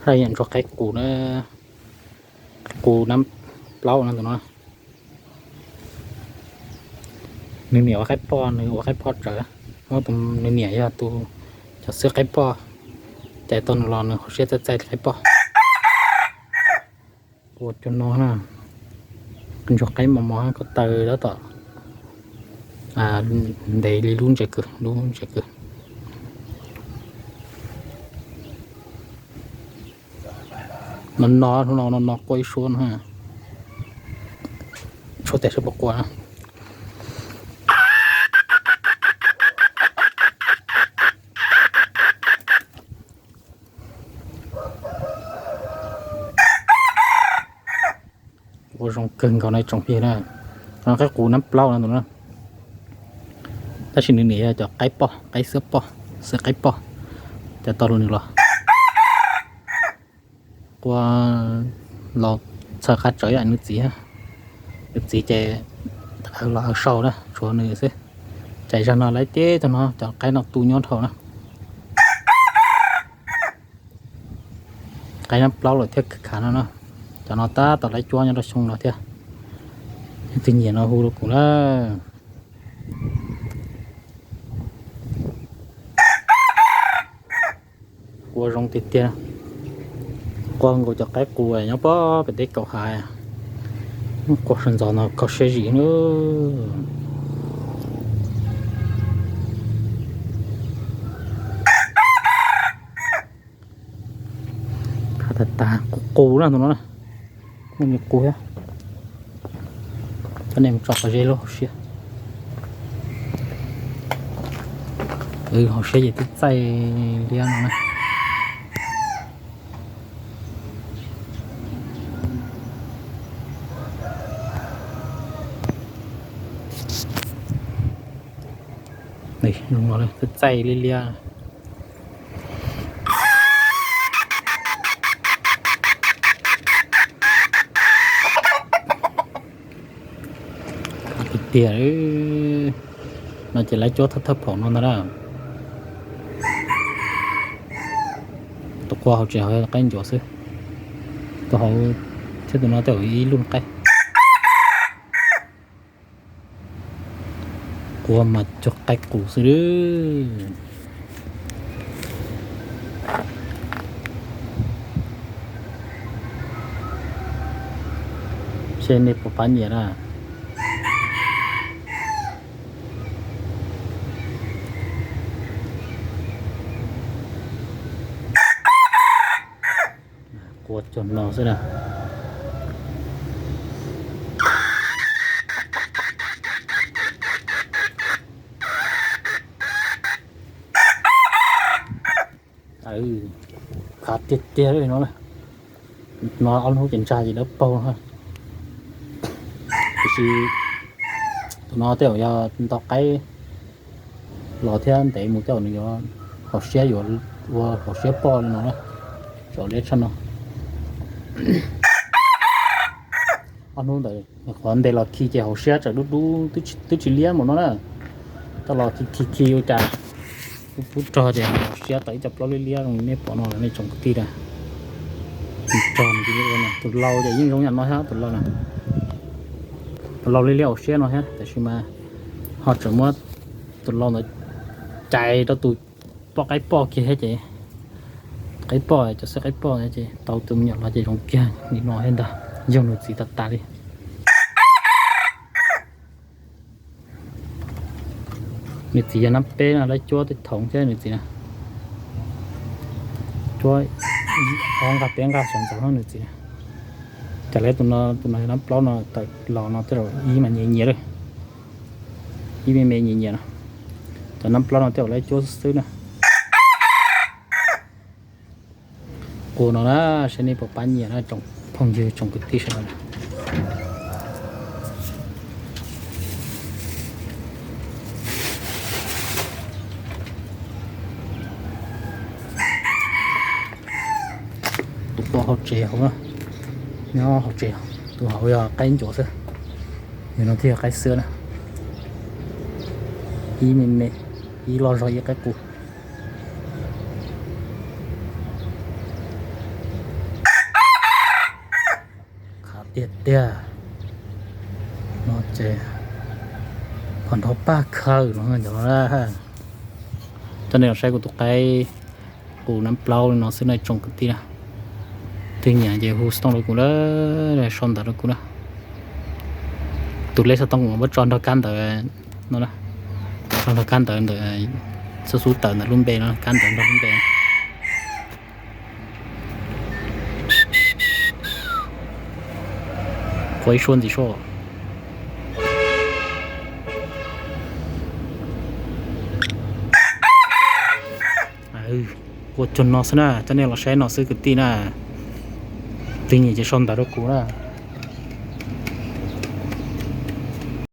Ntsuag qaib qus na, qaib qus nab plaub no tus no. Nws niam ua qaib poj, nws ua qaib poj tsawv, nws niam yog tus cov xwb qaib poj, cais tau nws los nws hauv siab txaij txaij qaib poj. Ua cov no na, ntsuag qaib mos mos ko taw tab tom ntev li lub ntses kwv, lub ntses kwv. No no, hnub no no no quaj ib suab no, suab tes sab puas quaj na. Ua zoo kawg nkaus na tsoom phooj ywg na. Qaib qus nab plaub no tus no, tab sis nws niam yog cov qaib poj, qaib xwb poj, xwb qaib poj, cais tau los nws los. Quaj los txhawj qab tsawv yam nws txiv, nws txiv ces aws los aws sau na, tshuav nws xwb. Cais zag no lawv ceb tag no cov qaib no tu nyob dhau na. Qaib nab plaub lawm thiab khav no na. Cov no tab tom lawv cuab nyob rau xyoo no thiab. Leej twg nyiam no hu rau kuv na. Quaj zoo tiag tiag, quaj nkaus cov qaib qus nyob pem teb kaum hav, quaj sawv ntxov no kho siab zim na. Khav tas tas, qus qus na tus no na, muaj me qus thiab. Coj nej mus tso qhov zeb lub hauv siab. Hauv siab ces twb txaij liab no na. Twb txaij liab liab. Tiag tiag, no ces lawv cuab thawj thawj phaum no ntag na. Tus quaj hauv tsev hauv qaib ncuav xwb, tus hauv thiab tus no tej zaum ib lub qaib. Quaj mas cuag qaib qus xwb. Seb nej puas pab nyiam na. Quaj cuag no xwb na. Khav tiag tiag li no. No ob hnub ces ntsag ces dawb paug no. Tiam sis tus no tej zaum yog nto qaib los thiab ntev mus tej zaum nws yuav haus siab, yuav ua haus siab poj li no na. Tsaus liab tshaj no. Ob hnub ntawd qhov ntes los khi ces haus siab tseem dub dub twb tsis liab mus no na. Tau los khi khi khi ua cas pub rog ces haus siab tau ib co plaub liab liab zoo nej pom no nej tsoom kwv tij na. Tus rog tus laus ces yeej zoo yam no thiab tus laus na. Tus laus liab liab haus siab no thiab tab sis mas ho tseem muab tus laus ntawd cais rau tus poj qaib poj kiag thiab ces qaib poj cov xwb qaib poj ces tau tus me nyuam los ces zoo kiag li no thiab ntag, yog nws txiv tas tas li. Nws txiv yog nab peb no lawv cuab tej thaum thiab nws txiv na. Cuab ob nqaj peb nqaj sawv ntxov nws txiv na. Cas lawv tus no, tus no yog nab plaub no tawm los no tej zaum ib mas nyias nyias lawm. Ib me me nyias nyias no. Cov nab plaub no tej zaum lawv cuab xwb xwb na. Qus no na, seb nej puas pab nyiam na tsoom phooj ywg tsoom kwv tij sawv daws. Tus poj hauv tsev hauv, nyob hauv tsev, tus hauv yog qaib ncuav xwb, yog no thiaj yog qaib xwb na. Ib me me, ib loj zog ib qaib qus. tiag. No ces phom nrov paj khaws no cov no. Coj nej los saib kuv tus qaib qus nab plaub li no xwb na tsoom kwv tij na. Twg nyiam ces hu xov tooj rau kuv na, sau ntawv rau kuv na. Tus lej xov tooj kuv mam muab tso nrog kab ntawv no, tso nrog kab ntawv ntawm xub xub tawm ntawm lub npe no, kab ntawv nrog lub npe. Qua ib suab ntxiv soj. Qua cuag no xwb na, coj nej los saib no xwb kwv tij na. Twg nyiam ces sau ntawv rau kuv na.